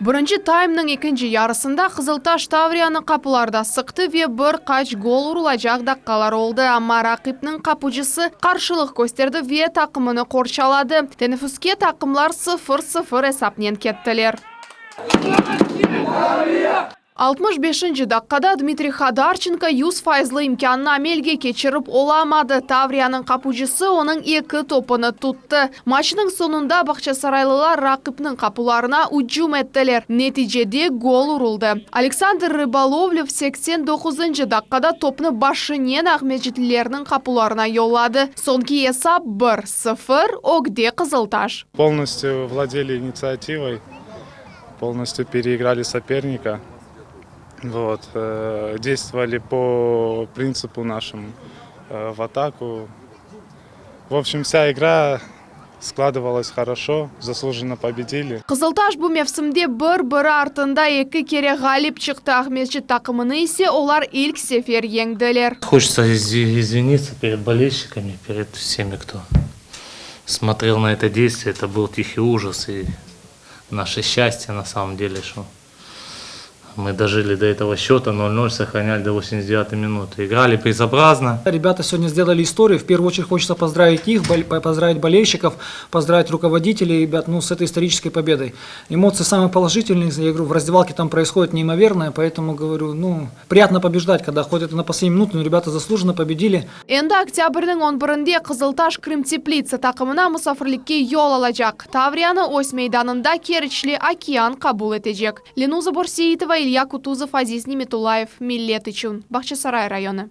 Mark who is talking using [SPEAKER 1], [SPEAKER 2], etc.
[SPEAKER 1] Birinci taymnıñ ekinci yarısında Qızıltaş Tavriyanı qapularda sıqtı ve bir qaç gol urulacaq daqqalar oldı, amma raqipniñ qapucısı qarşılıq kösterdi ve taqımını qorçaladı. Teneffüske taqımlar 0-0 esapnen kettiler. 65-nci daqqada Dmitriy Hodarçenko 100 fayızlı imkânnı amelge keçirip olamadı, Tavriyanıñ qapucısı onıñ eki topunı tuttı. Maçnıñ soñunda bağçasaraylılar raqipniñ qapularına ücüm ettiler, neticede gol uruldı. Aleksandr Rıbolovlev 89-ncı daqqada topnı başınen aqmescitlilerniñ qapularına yolladı. Soñki esap, 1-0, ögde Qızıltaş.
[SPEAKER 2] Полностью владели инициативой, полностью переиграли соперника. Вот, действовали по принципу нашему в атаку. В общем, вся игра складывалась хорошо, заслуженно победили.
[SPEAKER 1] Qızıltaş bu mevsimde bir-biri artında eki kere ğalip çıqtı. Aqmescit taqımını ise olar ilk sefer yeñdiler.
[SPEAKER 3] Хочется извиниться перед болельщиками, перед всеми, кто смотрел на это действие. Это был тихий ужас и наше счастье на самом деле, что мы дожили до этого счета 0-0, сохраняли до 89 минуты. Играли безобразно.
[SPEAKER 4] Ребята сегодня сделали историю. В первую очередь хочется поздравить их, поздравить болельщиков, поздравить руководителей, ребят, ну, с этой исторической победой. Эмоции самые положительные, я говорю, в раздевалке там происходит неимоверное, поэтому говорю, ну, приятно побеждать, когда хоть это на последнюю минуту, но ребята заслуженно победили.
[SPEAKER 1] Endi oktâbrniñ 11-nde Qızıltaş Krımteplitsa taqımına musafirlikke yol alacaq. Tavriyanı öz meydanında Keriçli Okean qabul etecek. Lenuza Borseitova, İlya Kutuzov, Aziz Nimetullayev. Millet içün. Bağçasaray rayonı.